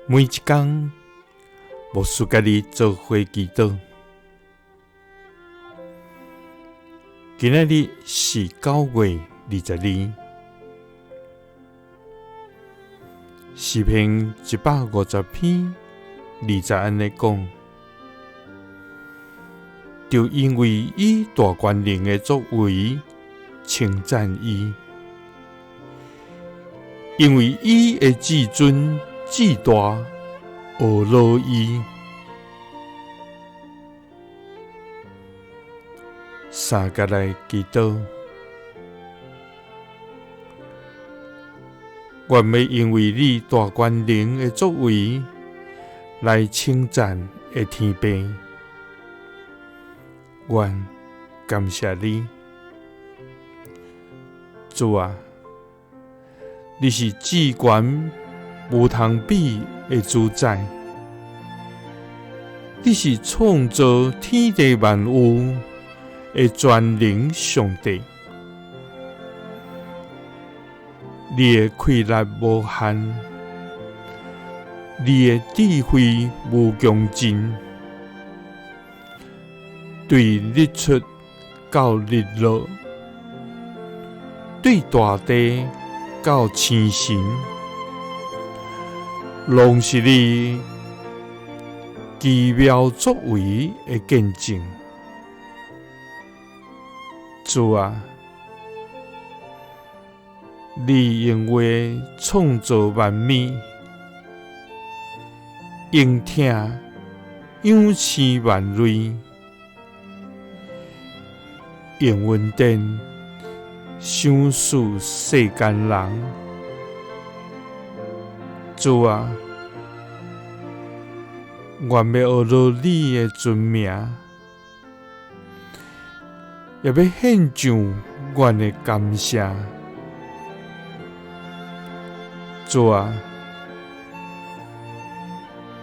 每一工，牧師佮你做伙祈禱。今仔日是9月22，詩篇150篇20節按呢講，就因為伊大權能的作為，稱讚伊，因為伊的至尊至大，呵咾伊。三佮來祈禱，願欲因為你大權能的作為，來稱讚的天父，阮感謝你，主啊，你是至懸無通比的主宰，你是創造天地萬有的全能上帝，你的氣力無限，你的智慧無窮盡，對日出到日落，對大地到星辰，攏是你奇妙作為的見證。主啊，你用話創造萬物，用疼養生萬類，用恩典賞賜世間人。主啊，願欲呵咾你的尊名，也欲獻上阮的感謝。主啊，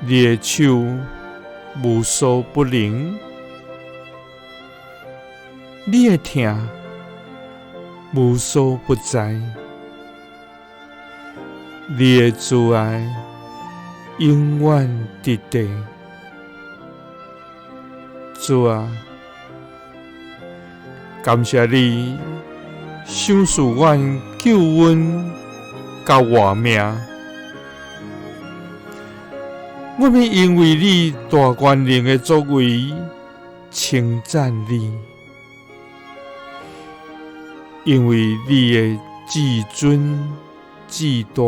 你的手無所不能，你的疼無所不在，你的慈愛永遠佇地。主啊，感謝你賞賜阮救恩佮活命，我欲因為你大權能的作為稱讚你，因為你的至尊至大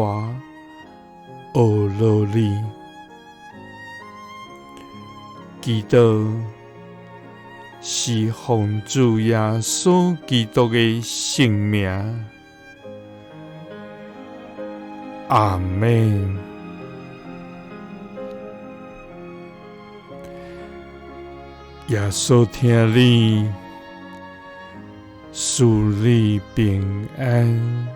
呵咾你。祈禱是奉主耶穌基督的聖名，阿們。耶穌疼你，賜你平安。